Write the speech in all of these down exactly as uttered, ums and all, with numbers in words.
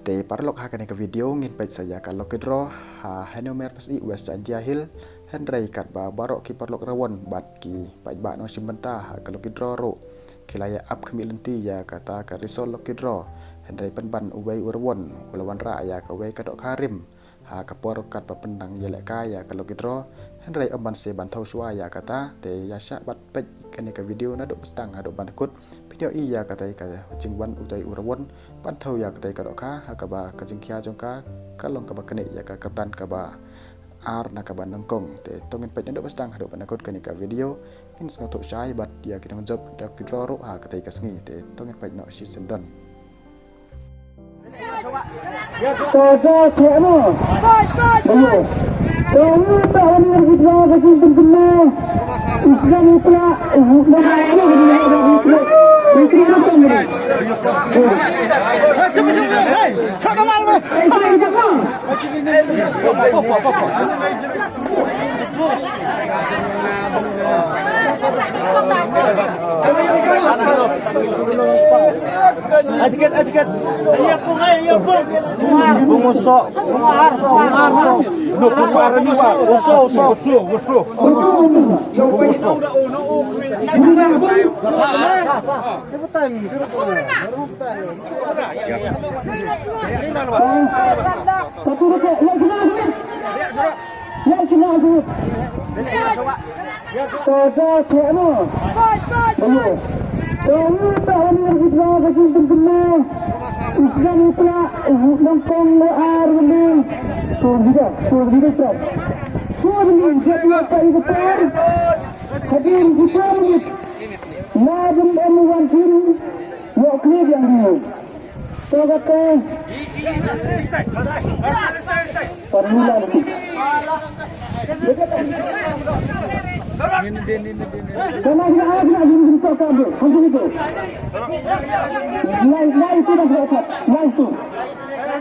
Te paralok, ha kane ka video ngin peit sa ïa ka lucky draw ha Hanover Pass West Jaintia Hills. Hynrei katba baroh ki paralok rawon bad ki paidbah nongshim bynta ha ka lucky draw ruh ki la ïa ap khmih lynti ïa kata ka result lucky draw. Hynrei pynban uwei u rawon u la wanrah ïa kawei ka dohkha rim ha ka por katba pyndang ïalehkai ïa ka lucky draw. Hynrei ym ban seh ban thew shuwa ïa kata, te ïa shah bad peit kane ka video naduh ba sdang haduh ban kut. Phin ïohi ïa katei ka jingwan utei u rawon ban thew ïa katei ka dohkha, ha kaba ka jingkhia jong ka ka long kaba knieh ïa ka kyrdan kaba ar na kaba nyngkong. Te to ngin peit naduh ba sdang haduh ban kut kane ka video. Ngin sngewthuh shai bad ïa ki nongjop da ki draw ruh ha katei ka sngi. Te to ngin peit noh shisien don. Ka da ka ano. Ayo. Ka ni ta ni kita ka jin pun kena. Islam ita. Hey, Atiket, atiket. Bunguso. Bunguso. Uso, uso. Bunguso. Satu detik. Lagi satu. Lagi satu. Ka da ka ano. Ayo. Ka ni ta ni kita ka jin pun kena. Islam ita. Nongkong lo ar ni. Sudah, sudah kita. Sudah kita. Hadir kita ni. Ladin em wan tin. Yo kli yang ni. To kata. Formula ni. Ni ni ni ni ni. Kalau dia ada nak minta kabel, macam itu. Lai, lai itu dah kuat, lai itu.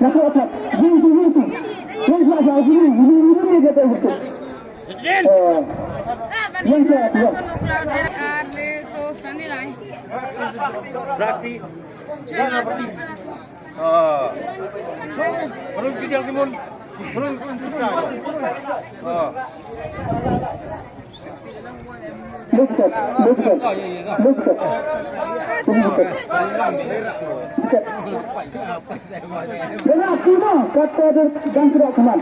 Dah kuat. Ini itu, ini itu. Ini itu, ini itu. Yang saya, ya. Berarti. Ah. Belum kita timun. Belum kita. Ah. Left, left, left, left. Left. Left. Dengar, terima kata dan tidak teman.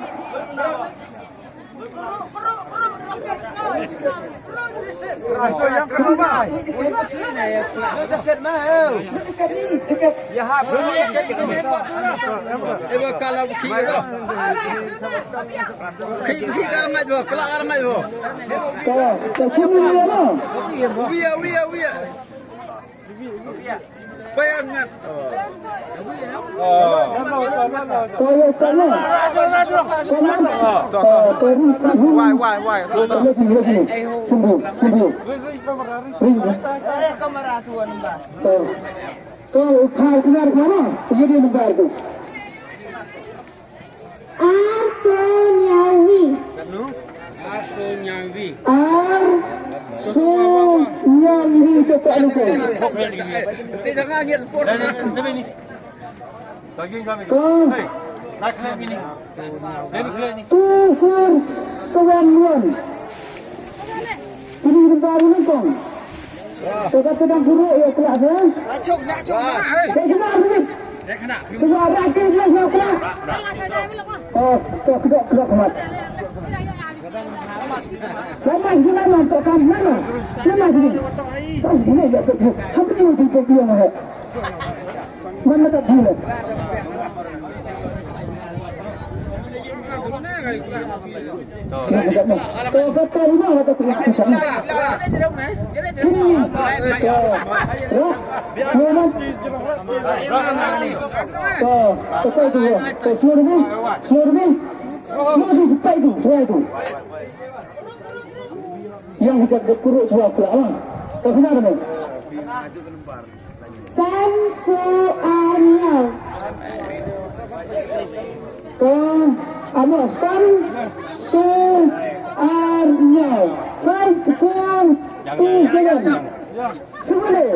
Eba kala khi ba. Khi, khi ka rngai ba, kala ka rngai ba. Ka, ka sini ya ba. Ubi ya, ubi ya, ubi ya. Paya ngat. Oh. Oh. Wai, wai, wai. Sini, sini. Sini. Ring. Kamera tu wan ba. To, to, uphar kena mana? Jadi nomor tu. Arso nyawi. Arso nyawi. Arso nyawi kata ni ko. Te jangan ngit por na. Ko. Hey, nak kena bini. Bini kena ni. Two four seven one. Ini baru ni kong. Tengah tengah guru ya kelak ya. Nak chok, nak chok, nak. Tengah guru. Tengah rakyat ya kelak. Oh, kedok kedok mat. Lama sini lama tu kan mana? Lama sini. Pas ini ya tu. Hampir ni tu tu yang hai. Mana tak dia? Yang kita berkuruk suara pula lah. Kau kenal mana? San su ar nyaw. Ko, ano, san su ar nyaw. Five four two seven. Sumule.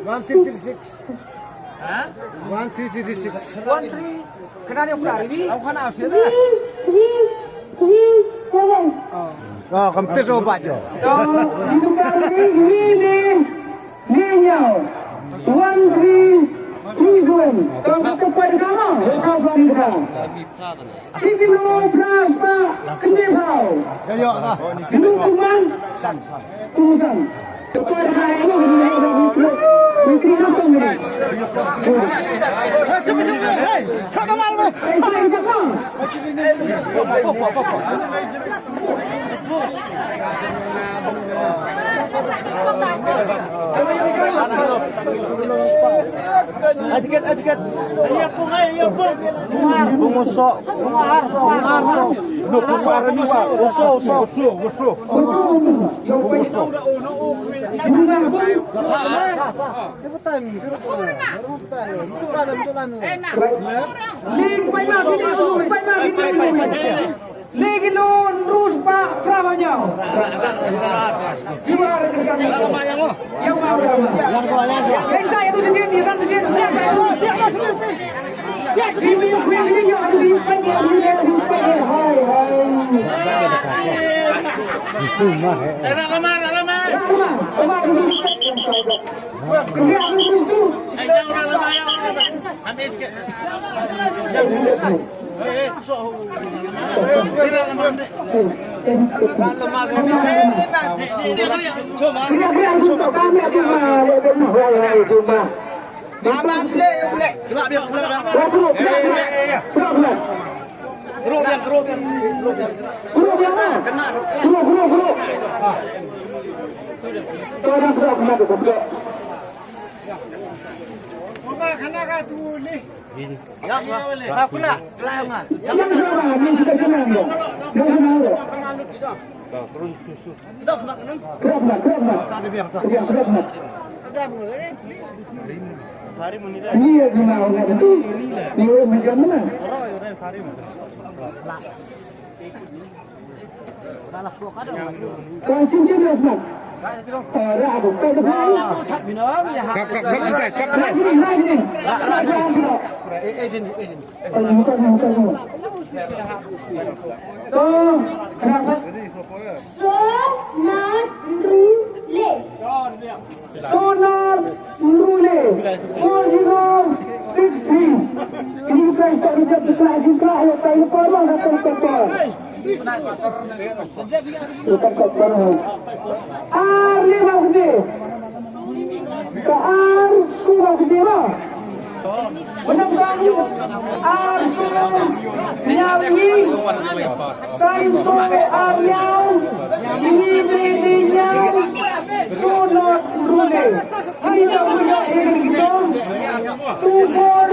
One three three six. One three three six. One three. Kena dia pula ini. Aku kena absen lah. Three three three seven. Oh, kam tes obat jo. Dong, ini kali ini ni. Ni nyau. One three three seven. Kau kata pada kamu. Kau balik kau. Siti Nurul Pras Pak Kendipau. Dulu Kumang. Kusan. Adikit, adikit. Iya, pung, iya, pung. Pung usok. Pung usok. Pung usok. Legi lun rus ba prama nyau. Kiwa re kami. Yang mau yang mau. Yang saya itu sedih, dia kan sedih, dia saya itu. Ini yang kuih ini yang ada di pagi, ini yang di pagi. Hai, hai. Era lama, era lama. Lama, lama dulu. Kerja dulu tu. Ayo, orang lama, ayo, orang lama. Ambil sikit. Mama, kana ka tu leh. Ba pula, pula nga. Yang sama, ni sudah kenal, no? Yang kenal, no? Dah, pernah susu. Dah, pernah kenal. Pernah, pernah, pernah. Pernah, pernah, pernah. Ada mulai. Hari menilai. Ni yang kenal, no? Ni orang macam mana? Orang yang hari menilai. Sonar Rule. Sonar Rule, four zero six three. Ini kita start di jam sebelas juga, ya, Pak, ini Pak, Pak, Pak, Pak. Kita Pak, Pak. Ar lima gede. Ka ar lima gede, Pak. Menang bang, ar nyal ni. Sain so ar nyal. Ni, ni, ni nyal. Sonar Rule. Kita punya ini kita. Two four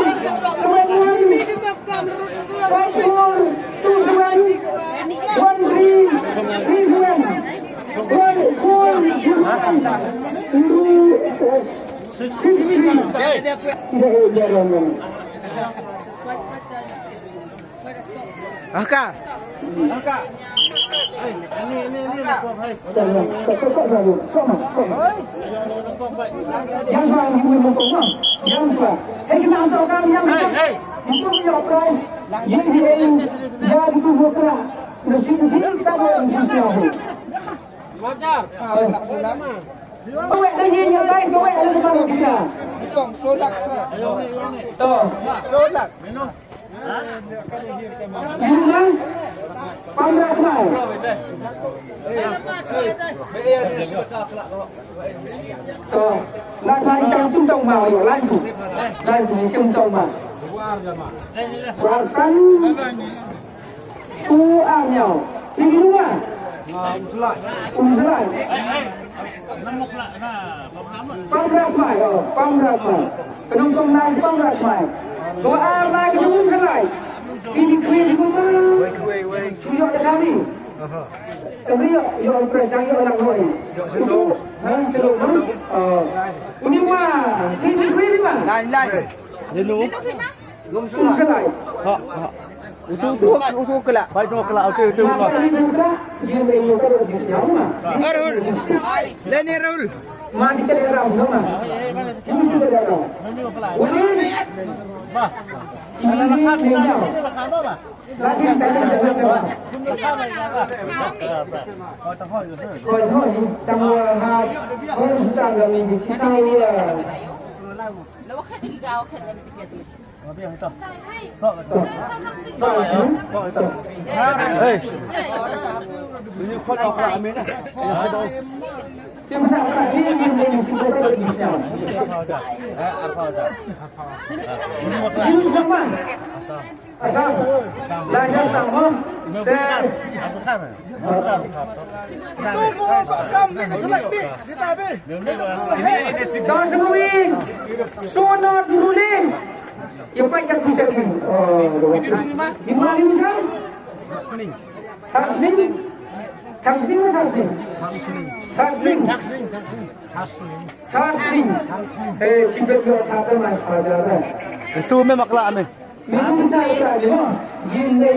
seven one. Five four two seven. One three three seven. One four seven. Two six three. Ahka. Ahka. Ini, ini, ini, ini. Hey, hey. Kawek dah ye nyamai, kawek ada depan kita. Kong, sodak. To. Sodak. Inu nang? Pamra kmai. To, la kmai tang tum tong ma yo lan tu. Lan tu sim tong ma. Warsan. Tu am yo. Inu nang? Umslai. Pamra kmai, oh, pamra kmai. Ka nongtong nai pamra kmai. Ko ar lai ka sum salai. Ini kri di mama. Wei, wei, wei. Suyo da kami. Aha. Kami yo, yo press dang yo lang noi. Yo, selo. Itu, ha, selo, ha? Oh. Uni ma, ini kri di ma. Lai, lai. Wei. Lenu. Lum salai. Ha, ha. Utu, utu, utu kela. Bai tu kela, utu, utu. Rahul. Leni Rahul. Thang Sning. Thang Sning, Thang Sning. Thang Sning. Thang Sning. Thang Sning. Eh, sibet yo thang mas pajar. Itu memang kelak ni. Minum saya tak ada. Gila.